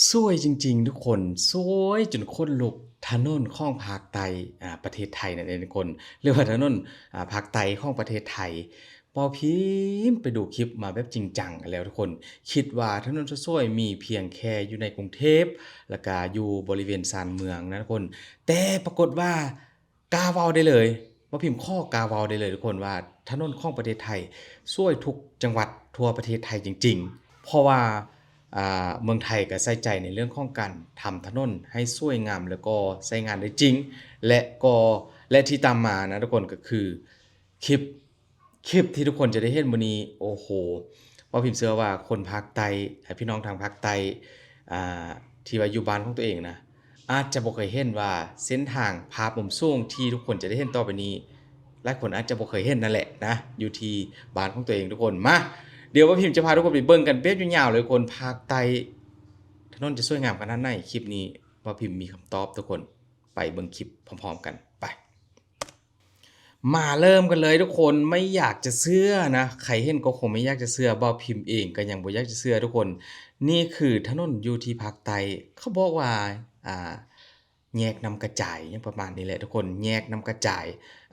ສວຍຈິງໆ ທຸກຄົນ, ສວຍຈົນຂົນລຸກ. ຖະໜົນຂອງພາກໃຕ້ ອາ ປະເທດໄທນັ້ນເອງທຸກຄົນ ຫຼືວ່າຖະໜົນ ອາ ພາກໃຕ້ຂອງປະເທດໄທ. ເວົ້າພິມໄປດູຄລິບມາແບບຈິງຈັງແລ້ວທຸກຄົນ, ຄິດວ່າຖະໜົນສວຍໆ ມີພຽງແຄ່ຢູ່ໃນກຸງເທບ ແລ້ວກະຢູ່ບໍລິເວນຊານເມືອງນະທຸກຄົນ, ແຕ່ປາກົດວ່າ ກ້າເວົ້າໄດ້ເລີຍ, ເວົ້າພິມຂໍກ້າເວົ້າໄດ້ເລີຍທຸກຄົນວ່າ ຖະໜົນຂອງປະເທດໄທສວຍທຸກຈັງຫວັດທົ່ວປະເທດໄທຈິງໆ ເພາະວ່າ ອາ ເມືອງໄທກໍໃສ່ໃຈໃນເລື່ອງຂອງການທຳຖະໜົນໃຫ້ສວຍງາມ ແລ້ວກໍໃຊ້ງານໄດ້ຈິງ ແລະກໍ ແລະທີ່ຕາມມານະທຸກຄົນ ກໍຄືຄລິບ ຄລິບທີ່ທຸກຄົນຈະໄດ້ເຫັນມື້ນີ້ ໂອ້ໂຫ ເວົ້າພິມເຊື່ອວ່າຄົນພາກໃຕ້ ແລະ ພີ່ນ້ອງທາງພາກໃຕ້ ອ່າ ທີ່ວ່າຢູ່ບ້ານຂອງຕົວເອງນະ ອາດຈະບໍ່ເຄີຍເຫັນວ່າເສັ້ນທາງພາບມຸມສູງທີ່ທຸກຄົນຈະໄດ້ເຫັນຕໍ່ໄປນີ້ ຫຼາຍຄົນອາດຈະບໍ່ເຄີຍເຫັນນັ້ນແຫຼະນະ ຢູ່ທີ່ບ້ານຂອງຕົວເອງທຸກຄົນ. ມາ ດຽວເວົ້າພິມຈະພາທຸກຄົນໄປເບິ່ງກັນແບບຍາວໆເລີຍທຸກຄົນ, ພາກໃຕ້ຖະໜົນຈະສວຍງາມຂະໜາດໃດ? ຄລິບນີ້ເວົ້າພິມມີຄຳຕອບທຸກຄົນ, ໄປເບິ່ງຄລິບພ້ອມໆກັນ ໄປ. ມາເລີ່ມກັນເລີຍທຸກຄົນ, ໄມ່ຢາກຈະເຊື່ອນະ, ໃຜເຫັນກໍຄົງໄມ່ຢາກຈະເຊື່ອ, ເວົ້າພິມເອງກໍຍັງບໍ່ຢາກຈະເຊື່ອທຸກຄົນ. ນີ້ຄືຖະໜົນຢູ່ທີ່ພາກໃຕ້, ເຂົາບອກວ່າ ອ່າ ແຍກນ້ຳກະຈາຍ ຫຍັງປະມານນີ້ແຫຼະທຸກຄົນ, ແຍກນ້ຳກະຈາຍ.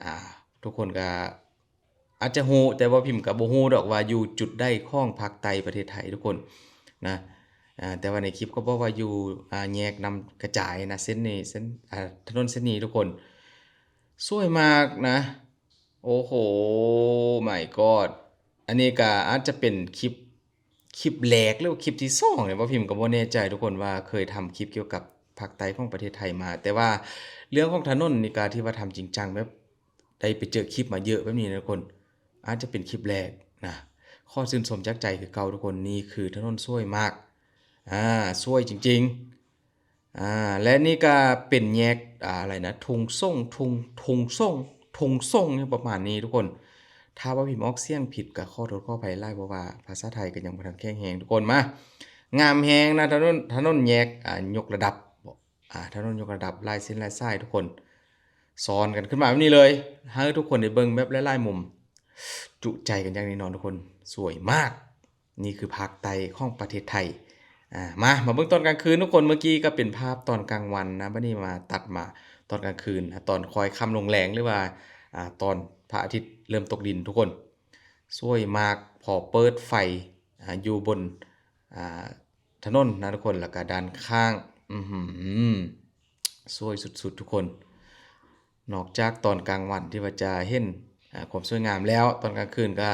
ອ່າ ທຸກຄົນກໍອາດຈະຮູ້, ແຕ່ວ່າພິມກໍບໍ່ຮູ້ດອກວ່າຢູ່ຈຸດໃດຂອງພາກໃຕ້ປະເທດໄທທຸກຄົນນະ. ອ່າ ແຕ່ວ່າໃນຄລິບເຂົາບອກວ່າຢູ່ ອ່າ ແຍກນ້ຳກະຈາຍນະ, ເສັ້ນນີ້ ເສັ້ນ ອ່າ ຖະໜົນເສັ້ນນີ້ທຸກຄົນ. ສວຍມາກນະ. ໂອ້ໂຫ my god ອັນນີ້ກໍອາດຈະເປັນຄລິບ ຄລິບແລກ ຫຼືວ່າຄລິບທີສອງນີ້ ເວົ້າພິມກໍບໍ່ແນ່ໃຈທຸກຄົນ ວ່າເຄີຍທຳຄລິບກ່ຽວກັບພາກໃຕ້ຂອງປະເທດໄທມາ, ແຕ່ວ່າເລື່ອງຂອງຖະໜົນນີ້ກໍຖືວ່າທຳຈິງຈັງ ແບບໄດ້ໄປເຈີຄລິບມາເຍອະແບບນີ້ນະທຸກຄົນ, ອາດຈະເປັນຄລິບແລກນະ. ຂໍຊື່ນຊົມຈາກໃຈຄືເກົ່າທຸກຄົນ, ນີ້ຄືຖະໜົນສວຍມາກ ອ່າ ສວຍຈິງໆ. ອ່າ ແລະນີ້ກໍເປັນແຍກ ອ່າ ອະໄລນະ ທຸງສົງ ທຸງ ທຸງສົງ ທຸງສົງ ຫຍັງປະມານນີ້ທຸກຄົນ. ຖ້າວ່າພິມອອກສຽງຜິດກໍຂໍໂທດຂໍອະໄພຫຼາຍ, ເພາະວ່າພາສາໄທກໍຍັງບໍ່ທັນແຂງແຮງທຸກຄົນ. ມາ ງາມແຮງນະ ຖະໜົນ ຖະໜົນແຍກ ອ່າ ຍົກລະດັບ ອ່າ ຖະໜົນຍົກລະດັບ ຫຼາຍເສັ້ນຫຼາຍສາຍທຸກຄົນ. ຊ້ອນກັນຂຶ້ນມາແບບນີ້ເລີຍ ໃຫ້ທຸກຄົນໄດ້ເບິ່ງແບບຫຼາຍໆມຸມ, ຈຸໃຈກັນຢ່າງແນ່ນອນທຸກຄົນ. ສວຍມາກ. ນີ້ຄືພາກໃຕ້ຂອງປະເທດໄທ. ອ່າ ມາ ມາເບິ່ງຕອນກາງຄືນທຸກຄົນ. ເມື່ອກີ້ກໍເປັນພາບຕອນກາງວັນນະ, ບັດນີ້ມາຕັດມາຕອນກາງຄືນ ຕອນຄ້ອຍຄ່ຳລົງແລງ ຫຼືວ່າ ອ່າ ຕອນພະອາທິດເລີ່ມຕົກດິນທຸກຄົນ. ສວຍມາກ ພໍເປີດໄຟ ອ່າ ຢູ່ບົນ ອ່າ ຖະໜົນນະທຸກຄົນ, ແລ້ວກໍດ້ານຂ້າງ ອືຫື ສວຍສຸດໆທຸກຄົນ. ນອກຈາກຕອນກາງວັນທີ່ວ່າຈະເຫັນ ອ່າ ຄວາມສວຍງາມແລ້ວ, ຕອນກາງຄືນກໍ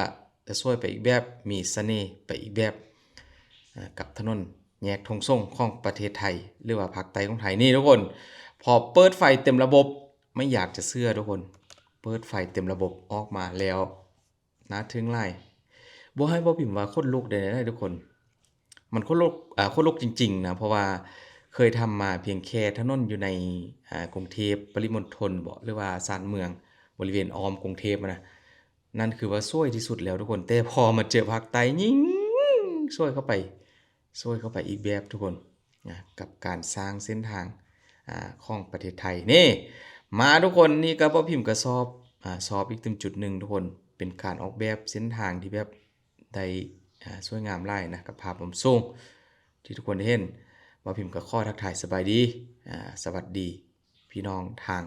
ຈະສວຍໄປອີກແບບ, ມີສະເໜ່ໄປອີກແບບ ອ່າ ກັບຖະໜົນແຍກທົ່ງສົງຂອງປະເທດໄທ ຫຼືວ່າພາກໃຕ້ຂອງໄທນີ້ທຸກຄົນ. ພໍເປີດໄຟເຕັມລະບົບ, ໄມ່ຢາກຈະເຊື່ອທຸກຄົນ, ເປີດໄຟເຕັມລະບົບອອກມາແລ້ວ ໜ້າທຶ່ງຫຼາຍ. ບໍ່ໃຫ້ເວົ້າພິມວ່າຂົນລຸກໄດ້ໃດທຸກຄົນ. ມັນຂົນລຸກ ອ່າ ຂົນລຸກຈິງໆນະ, ເພາະວ່າເຄີຍທຳມາພຽງແຄ່ຖະໜົນຢູ່ໃນ ອ່າ ກຸງເທບປະລິມົນທົນເບາະ ຫຼືວ່າຊານເມືອງ ບໍລິເວນອ້ອມກຸງເທບນະ, ນັ້ນຄືວ່າສວຍທີ່ສຸດແລ້ວທຸກຄົນ. ແຕ່ພໍມາເຈີພາກໃຕ້ ຍິ່ງສວຍເຂົ້າໄປ ສວຍເຂົ້າໄປອີກແບບທຸກຄົນນະ ກັບການສ້າງເສັ້ນທາງ ອ່າ ຂອງປະເທດໄທນີ້. ມາທຸກຄົນ, ນີ້ກໍເວົ້າພິມກໍຊອບ ອ່າ ຊອບອີກຕື່ມຈຸດໜຶ່ງທຸກຄົນ, ເປັນການອອກແບບເສັ້ນທາງທີ່ແບບ ໄດ້ ອ່າ ສວຍງາມຫຼາຍນະ ກັບພາບມຸມສູງທີ່ທຸກຄົນໄດ້ເຫັນ. ເວົ້າພິມກໍຂໍທັກທາຍສະບາຍດີ ອ່າ ສະຫວັດດີພີ່ນ້ອງທາງ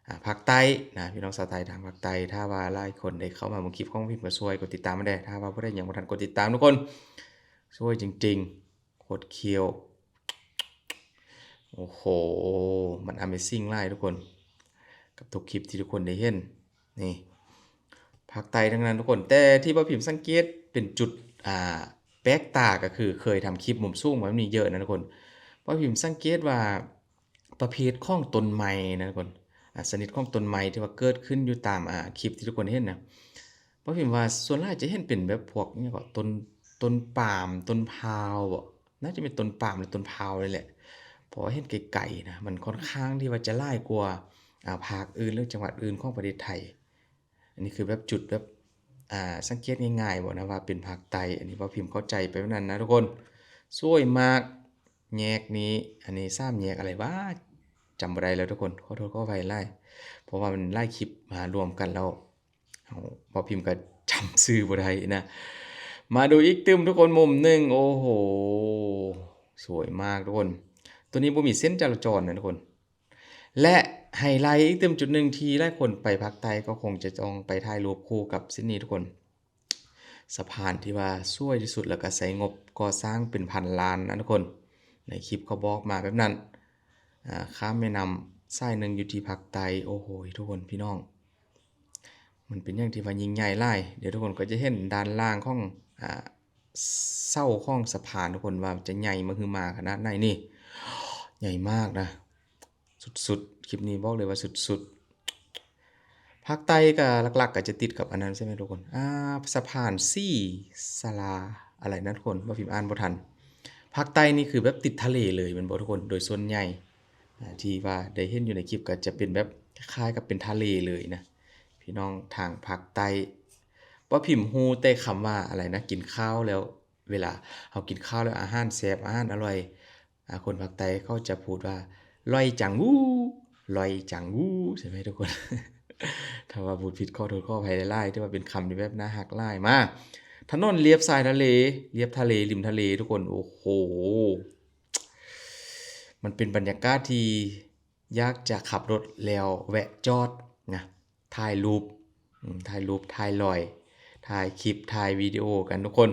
ອ່າ ພາກໃຕ້ນະ, ພີ່ນ້ອງຊາວໄທທາງພາກໃຕ້. ຖ້າວ່າຫຼາຍຄົນໄດ້ເຂົ້າມາເບິ່ງຄລິບຂອງພິມກໍຊ່ວຍກົດຕິດຕາມມາແດ່, ຖ້າວ່າຜູ້ໃດຍັງບໍ່ທັນກົດຕິດຕາມທຸກຄົນ. ສວຍຈິງໆ ໂຄດຂ້ຽວ. ໂອ້ໂຫ ມັນ amazing ຫຼາຍທຸກຄົນ ກັບທຸກຄລິບທີ່ທຸກຄົນໄດ້ເຫັນ. ນີ້ ພາກໃຕ້ທັງນັ້ນທຸກຄົນ, ແຕ່ທີ່ເວົ້າພິມສັງເກດເປັນຈຸດ ອ່າ ແປກຕາ ກໍຄືເຄີຍທຳຄລິບມຸມສູງມາແບບນີ້ເຍອະນະທຸກຄົນ. ເວົ້າພິມສັງເກດວ່າປະເພດຂອງຕົ້ນໄມ້ນະທຸກຄົນ, ອ່າ ຊະນິດຂອງຕົ້ນໄມ້ທີ່ວ່າເກີດຂຶ້ນຢູ່ຕາມ ອ່າ ຄລິບທີ່ທຸກຄົນເຫັນນະ, ເວົ້າພິມວ່າສ່ວນຫຼາຍຈະເຫັນເປັນແບບພວກ ຫຍັງເກາະ ຕົ້ນ ຕົ້ນປາມ ຕົ້ນພ້າວເບາະ. ໜ້າຈະເປັນຕົ້ນປາມ ຫຼື ຕົ້ນພ້າວນີ້ແຫຼະ, ເພາະວ່າເຫັນໄກໆນະ ມັນຂ້ອນຂ້າງທີ່ວ່າຈະຫຼາຍກວ່າ ອ່າ ພາກອື່ນ ຫຼື ຈັງຫວັດອື່ນຂອງປະເທດໄທ. ອັນນີ້ຄືແບບຈຸດແບບ ອ່າ ສັງເກດງ່າຍໆເບາະນະ ວ່າເປັນພາກໃຕ້. ອັນນີ້ເວົ້າພິມເຂົ້າໃຈໄປແບບນັ້ນນະທຸກຄົນ. ສວຍມາກ ແຍກນີ້ ອັນນີ້ສາມແຍກອະໄລຫວາ ຈຳບໍ່ໄດ້ແລ້ວທຸກຄົນ, ຂໍໂທດຂໍອະໄພຫຼາຍ ເພາະວ່າມັນຫຼາຍຄລິບມາລວມກັນແລ້ວ ເຮົາ ເວົ້າພິມກໍຈຳຊື່ບໍ່ໄດ້ນະ. ມາດູອີກຕື່ມທຸກຄົນ, ມຸມໜຶ່ງ ໂອ້ໂຫ ສວຍມາກທຸກຄົນ. ໂຕນີ້ບໍ່ມີເສັ້ນຈະລາຈອນນະທຸກຄົນ. ແລະ ໄຮໄລອີກຕື່ມຈຸດໜຶ່ງທີ່ຫຼາຍຄົນໄປພາກໃຕ້ກໍຄົງຈະຕ້ອງໄປຖ່າຍຮູບຄູ່ກັບເສັ້ນນີ້ທຸກຄົນ. ສະພານທີ່ວ່າສວຍທີ່ສຸດ ແລ້ວກໍໃຊ້ງົບກໍ່ສ້າງເປັນພັນລ້ານນະທຸກຄົນ. ໃນຄລິບເຂົາບອກມາແບບນັ້ນ. ອາ ຂ້າມແມ່ນ້ຳສາຍໜຶ່ງຢູ່ທີ່ພາກໃຕ້. ໂອ້ໂຫ ທຸກຄົນ ພີ່ນ້ອງ ມັນເປັນຫຍັງທີ່ວ່າຍິ່ງໃຫຍ່ຫຼາຍ. ດຽວທຸກຄົນກໍຈະເຫັນດ້ານລ່າງຂອງ ອາ ເສົາຂອງສະພານທຸກຄົນວ່າຈະໃຫຍ່ມະຫຶມາຂະໜາດໃດນີ້. ໃຫຍ່ມາກນະ ສຸດໆ. ຄລິບນີ້ບອກເລີຍວ່າສຸດໆ. ພາກໃຕ້ກໍຫຼັກໆກໍຈະຕິດກັບອັນນັ້ນໃຊ່ໄໝທຸກຄົນ? ອາ ສະພານສີສາລາ ອະໄລນັ້ນທຸກຄົນ ບ່າວພິມອ່ານບໍ່ທັນ. ພາກໃຕ້ນີ້ຄືແບບຕິດທະເລເລີຍແມ່ນບໍ່ທຸກຄົນ? ໂດຍສ່ວນໃຫຍ່ ອາ ທີ່ວ່າໄດ້ເຫັນຢູ່ໃນຄລິບກໍຈະເປັນແບບຄ້າຍໆກັບເປັນທະເລເລີຍນະ ພີ່ນ້ອງທາງພາກໃຕ້. ບ່າວພິມຮູ້ແຕ່ຄຳວ່າອະໄລນະ ກິນຂ້າວແລ້ວ ເວລາເຮົາກິນຂ້າວແລ້ວອາຫານແຊບ ອາຫານອະລ່ອຍ ອາ ຄົນພາກໃຕ້ເຂົາຈະພູດວ່າ ລ່ອຍຈັງວູ ລ່ອຍຈັງວູ ໃຊ່ໄໝທຸກຄົນ? ຖ້າວ່າພູດຜິດຂໍໂທດຂໍອະໄພຫຼາຍໆ ແຕ່ວ່າເປັນຄຳທີ່ແບບໜ້າຮັກຫຼາຍ. ມາ ຖະໜົນລຽບຊາຍທະເລ ລຽບທະເລ ລິມທະເລທຸກຄົນ. ໂອ້ໂຫ ມັນເປັນບັນຍາກາດທີ່ຢາກຈະຂັບລົດແລ້ວແວະຈອດນະ ຖ່າຍຮູບ ອາ ຖ່າຍຮູບ ຖ່າຍລອຍ ຖ່າຍຄລິບ ຖ່າຍວິດີໂອກັນທຸກຄົນ.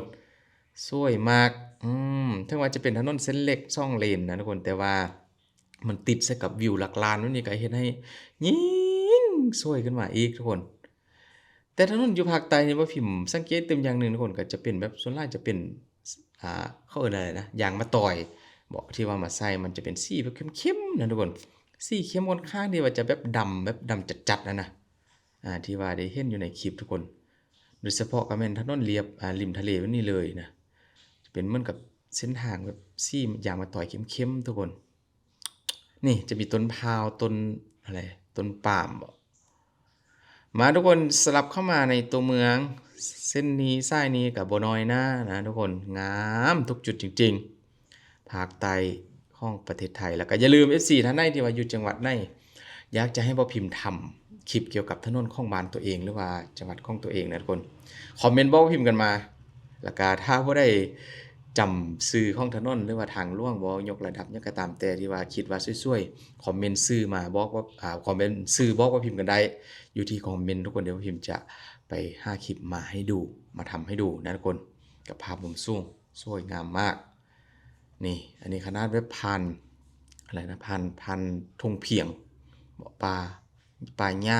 ສວຍມາກ. ອືມ ເຖິງວ່າຈະເປັນຖະໜົນເສັ້ນເຫຼັກສອງເລນນະທຸກຄົນ ແຕ່ວ່າມັນຕິດໃສ່ກັບວິວຫຼັກລ້ານແບບນີ້ ກໍເຮັດໃຫ້ຍິ່ງສວຍຂຶ້ນມາອີກທຸກຄົນ. ແຕ່ຖະໜົນຢູ່ພາກໃຕ້ນີ້ ບ່າວພິມສັງເກດຕື່ມຢ່າງໜຶ່ງທຸກຄົນ ກໍຈະເປັນແບບ ສ່ວນຫຼາຍຈະເປັນ ອ່າ ເຂົາເອີ້ນອະໄລນະ ຢາງມະຕອຍບໍ ທີ່ວ່າມາໃສ່ ມັນຈະເປັນສີແບບເຂັ້ມໆນະທຸກຄົນ. ສີເຂັ້ມ ຂ້ອນຂ້າງທີ່ວ່າຈະແບບດຳ ແບບດຳຈັດໆນະນະ ອ່າ ທີ່ວ່າໄດ້ເຫັນຢູ່ໃນຄລິບທຸກຄົນ. ໂດຍສະເພາະກໍແມ່ນຖະໜົນລຽບ ອ່າ ລິມທະເລແບບນີ້ເລີຍນະ ຈະເປັນເໝືອນກັບເສັ້ນທາງແບບສີຢາງມະຕອຍເຂັ້ມໆທຸກຄົນ. ນີ້ຈະມີຕົ້ນພ້າວ ຕົ້ນອະໄລ ຕົ້ນປາມບໍ. ມາທຸກຄົນ ສະຫຼັບເຂົ້າມາໃນຕົວເມືອງ ເສັ້ນນີ້ ສາຍນີ້ກໍບໍ່ນ້ອຍໜ້ານະທຸກຄົນ ງາມທຸກຈຸດຈິງໆ ພາກໃຕ້ຂອງປະເທດໄທ. ແລ້ວກໍຢ່າລືມ ເອັຟຊີ ທ່ານໃດທີ່ວ່າຢູ່ຈັງຫວັດໃດ ຢາກຈະໃຫ້ບ່າວພິມທຳຄລິບກ່ຽວກັບຖະໜົນຂອງບ້ານຕົວເອງ ຫຼືວ່າຈັງຫວັດຂອງຕົວເອງນະທຸກຄົນ ຄອມເມັນບອກບ່າວພິມກັນມາ. ແລ້ວກໍຖ້າຜູ້ໃດຈຳຊື່ຂອງຖະໜົນ ຫຼືວ່າທາງຫຼວງບໍ່ ຍົກລະດັບຫຍັງກໍຕາມແຕ່ ທີ່ວ່າຄິດວ່າສວຍໆ ຄອມເມັນຊື່ມາບອກວ່າ ອ່າ ຄອມເມັນຊື່ບອກບ່າວພິມກັນໄດ້ ຢູ່ທີ່ຄອມເມັນທຸກຄົນ. ດຽວບ່າວພິມຈະໄປຫາຄລິບມາໃຫ້ດູ ມາທຳໃຫ້ດູນະທຸກຄົນ ກັບພາບມຸມສູງ ສວຍງາມມາກ. ນີ້ ອັນນີ້ຂະໜາດແບບຜ່ານ ອະໄລນະ ຜ່ານ ຜ່ານທົ່ງພຽງ ປ່າ ປ່າຫຍ້າ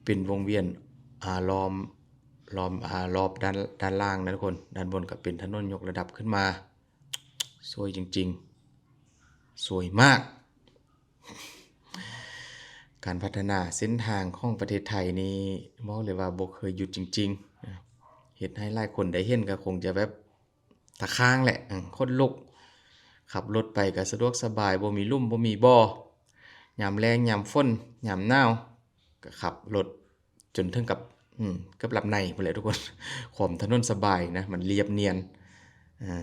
ເປັນວົງວຽນ ອາ ລ້ອມ ລ້ອມ ອາ ລອບດ້ານ ດ້ານລ່າງນະທຸກຄົນ. ດ້ານບົນກໍເປັນຖະໜົນຍົກລະດັບຂຶ້ນມາ. ສວຍຈິງໆ ສວຍມາກ. ການພັດທະນາເສັ້ນທາງຂອງປະເທດໄທນີ້ ບອກເລີຍວ່າບໍ່ເຄີຍຢຸດຈິງໆ ເຮັດໃຫ້ຫຼາຍຄົນໄດ້ເຫັນກໍຄົງຈະແບບຕາຄ້າງແຫຼະ ອາ ຂົນລຸກ. ຂັບລົດໄປກໍສະດວກສະບາຍ ບໍ່ມີຫຼຸມ ບໍ່ມີບໍ່ ຍາມແລ້ງ ຍາມຝົນ ຍາມໜາວ ກໍຂັບລົດຈົນເຖິງກັບ ອືມ ເກືອບຫຼັບໃນພຸ້ນແຫຼະທຸກຄົນ. ຂອບຖະໜົນສະບາຍນະ ມັນລຽບນຽນ. ອາ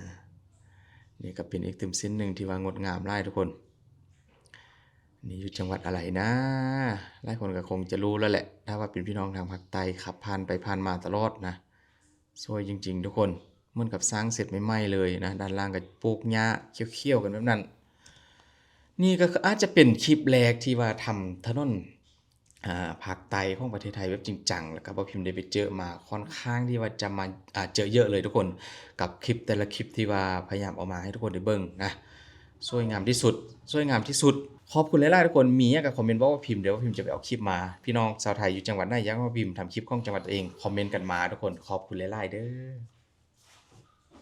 ນີ້ກໍເປັນອີກຕື່ມເສັ້ນໜຶ່ງທີ່ວ່າງົດງາມຫຼາຍທຸກຄົນ. ນີ້ຢູ່ຈັງຫວັດອະໄລນະ? ຫຼາຍຄົນກໍຄົງຈະຮູ້ແລ້ວແຫຼະ ຖ້າວ່າເປັນພີ່ນ້ອງທາງພາກໃຕ້ ຂັບຜ່ານໄປຜ່ານມາຕະຫຼອດນະ. ສວຍຈິງໆທຸກຄົນ ເໝືອນກັບສ້າງເສັດໃໝ່ໆເລີຍນະ. ດ້ານລ່າງກໍປູກຫຍ້າຂຽວໆກັນແບບນັ້ນ. ນີ້ກໍອາດຈະເປັນຄລິບແລກທີ່ວ່າທຳຖະໜົນ ອ່າ ພາກໃຕ້ຂອງປະເທດໄທແບບຈິງຈັງ ແລ້ວກໍບ່າວພິມໄດ້ໄປເຈີມາ ຂ້ອນຂ້າງທີ່ວ່າຈະມາ ອ່າ ເຈີເຍອະເລີຍທຸກຄົນ ກັບຄລິບແຕ່ລະຄລິບທີ່ວ່າພະຍາຍາມເອົາມາໃຫ້ທຸກຄົນໄດ້ເບິ່ງນະ. ສວຍງາມທີ່ສຸດ ສວຍງາມທີ່ສຸດ. ຂອບຄຸນຫຼາຍໆທຸກຄົນ. ມີຫຍັງກໍຄອມເມັນບອກບ່າວພິມ ດຽວບ່າວພິມຈະໄປເອົາຄລິບມາ. ພີ່ນ້ອງຊາວໄທຢູ່ຈັງຫວັດໃດ ຢາກໃຫ້ບ່າວພິມທຳຄລິບຂອງຈັງຫວັດຕົວເອງ ຄອມເມັນກັນມາທຸກຄົນ. ຂອບຄຸນຫຼາຍໆເດີ້.